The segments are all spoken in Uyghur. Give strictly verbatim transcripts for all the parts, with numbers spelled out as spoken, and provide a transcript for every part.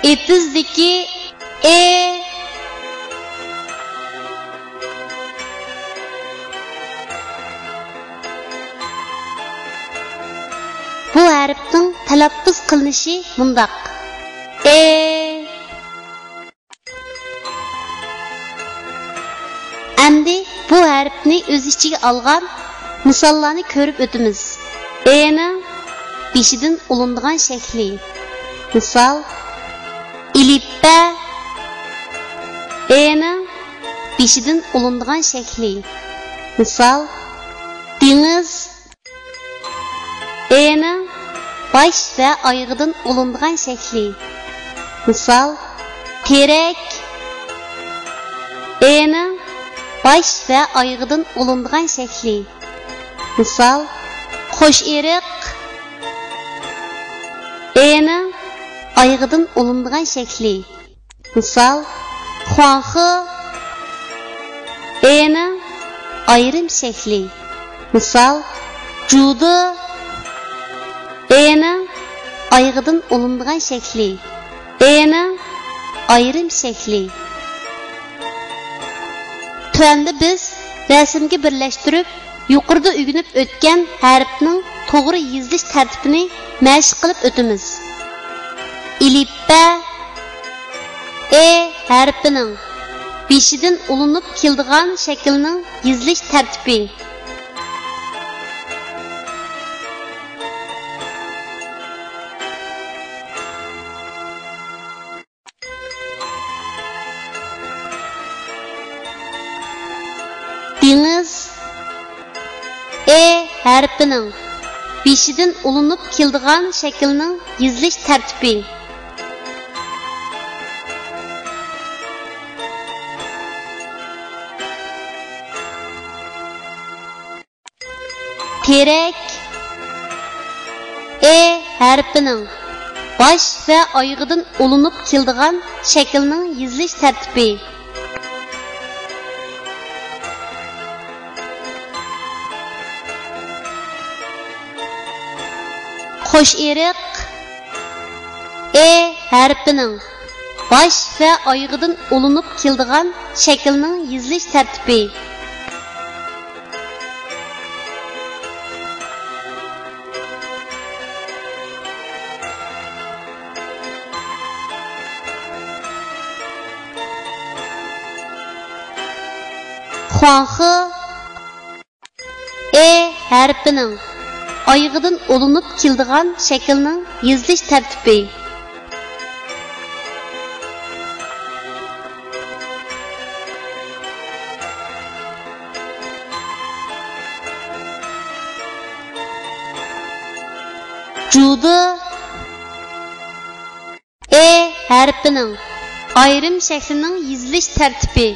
ئېتىزدىكى ئې. بۇ ھەرپنىڭ تەلەپپۇز قىلىنىشى مۇنداق: ئې. ئەمدى بۇ ھەرپنى ئۆز ئىچىگە ئالغان مىساللارنى كۆرۈپ ئۆتىمىز. ئېنىڭ بېشىدىن ئۇلىنىدىغان شەكلى. مىسال، ئېلىپبە. ئېنىڭ بېشىدىن ئۇلىنىدىغان شەكلى. مىسال، دېڭىز. ئېنىڭ باش ۋە ئايىغىدىن ئۇلىنىدىغان شەكلى. مىسال، تېرەك. ئېنىڭ باش ۋە ئايىغىدىن ئۇلىنىدىغان شەكلى. مىسال، قوش ئېرىق. ئېنىڭ ئايىغىدىن ئۇلىنىدىغان شەكلى. مىسال، خۇاڭخې. ئېنىڭ ئايرىم شەكلى. مىسال، جۇدې. ئېنىڭ ئايىغىدىن ئۇلىنىدىغان شەكلى. ئېنىڭ ئايرىم شەكلى. تۆۋەندە بىز رەسىمگە بىرلەشتۈرۈپ، يۇقىرىدا ئۆگىنىپ ئۆتكەن ھەرپنىڭ توغرا يېزىلىش تەرتىپىنى مەشىق قىلىپ ئۆتىمىز. ئېلىپبە. ئې ھەرپىنىڭ بېشىدىن ئۇلىنىپ كېلىدىغان شەكىلنىڭ يېزىلىش تەرتىپى. دېڭىز. ئې ھەرپىنىڭ بېشىدىن ئۇلىنىپ كېلىدىغان شەكىلنىڭ يېزىلىش تەرتىپى. تېرەك. ئې ھەرپىنىڭ باش ۋە ئايىغىدىن ئۇلىنىپ كېلىدىغان شەكىلنىڭ يېزىلىش تەرتىپى. قوش ئېرىق. ئې ھەرپىنىڭ باش ۋە ئايىغىدىن ئۇلىنىپ كېلىدىغان شەكىلنىڭ يېزىلىش تەرتىپى. خۇاڭخې. ئې ھەرپىنىڭ ئايىغىدىن ئۇلىنىپ كېلىدىغان شەكىلنىڭ يېزىلىش تەرتىپى. جۇدې. ئې ھەرپىنىڭ ئايرىم شەكلىنىڭ يېزىلىش تەرتىپى.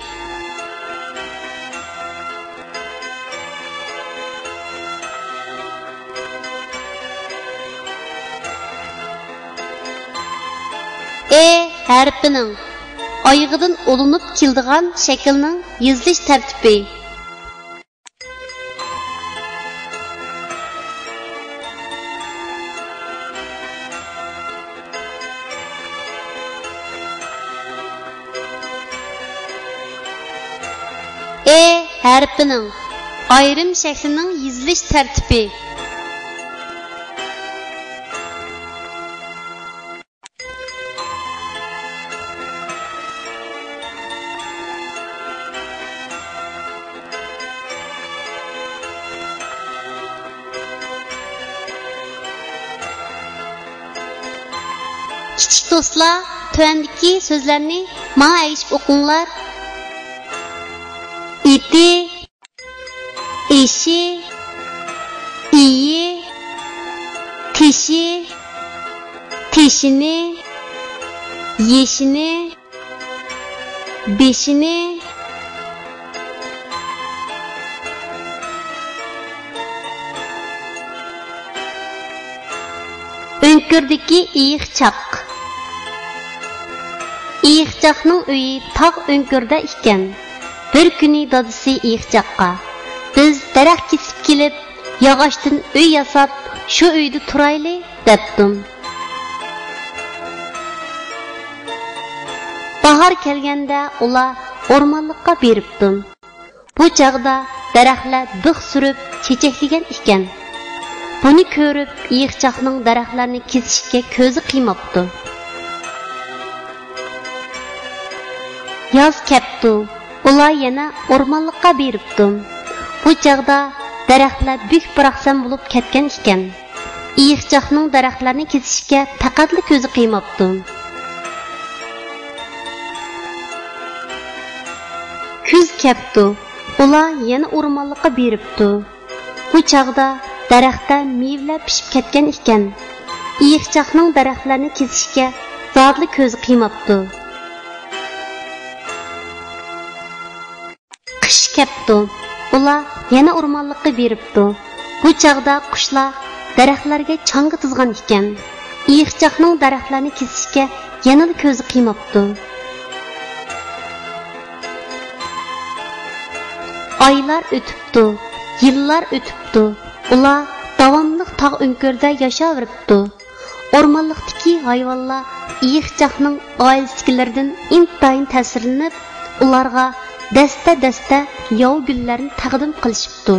ئې ھەرپىنىڭ ئايىغىدىن ئۇلىنىپ كېلىدىغان شەكىلنىڭ يېزىلىش تەرتىپى. ئې ھەرپىنىڭ ئايرىم شەكلىنىڭ يېزىلىش تەرتىپى. كىچىك دوستلار، تۆۋەندىكى سۆزلەرنى ماڭا ئەگىشىپ ئوقۇڭلار. ئېتى. ئېشى، ئېيى، تېشى، تېشىنى، يېشىنى، بېشىنى. ئۆڭكۈردىكى ئېيىقچاق. ئېيىقچاقنىڭ ئۆيى تاغ ئۆڭكۈرىدە ئىكەن. بىر كۈنى دادىسى ئېيىقچاققا، «بىز دەرەخ كېسىپ كېلىپ، ياغاچتىن ئۆي ياساپ، شۇ ئۆيدە تۇرايلى» دەپتۇ. باھار كەلگەندە ئۇلار ئورمانلىققا بېرىپتۇ. بۇ چاغدا دەرەخلەر بىخ سۈرۈپ چېچەكلىگەن ئىكەن. بۇنى كۆرۈپ ئېيىقچاقنىڭ دەرەخلەرنى كېسىشكە كۆزى قىيماپتۇ. ياز كەپتۇ. ئۇلار يەنە ئورمانلىققا بېرىپتۇ. بۇ چاغدا دەرەخلەر بۈك-باراقسان بولۇپ كەتكەن ئىكەن. ئېيىقچاقنىڭ دەرەخلەرنى كېسىشكە پەقەتلا كۆزى قىيماپتۇ. كۈز كەپتۇ. ئۇلار يەنە ئورمانلىققا بېرىپتۇ. بۇ چاغدا دەرەختە مېۋىلەر پىشىپ كەتكەن ئىكەن. ئېيىقچاقنىڭ دەرەخلەرنى كېسىشكە زادىلا كۆزى قىيماپتۇ. قىش كەپتۇ. ئۇلار يەنە ئورمانلىققا بېرىپتۇ. بۇ چاغدا قۇشلار دەرەخلەرگە چاڭگا تىزغان ئىكەن. ئېيىقچاقنىڭ دەرەخلەرنى كېسىشكە يەنىلا كۆزى قىيماپتۇ. ئايلار ئۆتۈپتۇ، يىللار ئۆتۈپتۇ. ئۇلار داۋاملىق تاغ ئۆڭكۈرىدە ياشاۋېرىپتۇ. ئورمانلىقتىكى ھايۋانلار ئېيىقچاقنىڭ ئائىلىسىدىكىلىرىدىن ئىنتايىن تەسىرلىنىپ، ئۇلارغا دەستە-دەستە ياۋا گۈللەرنى تەقدىم قىلىشىپتۇ.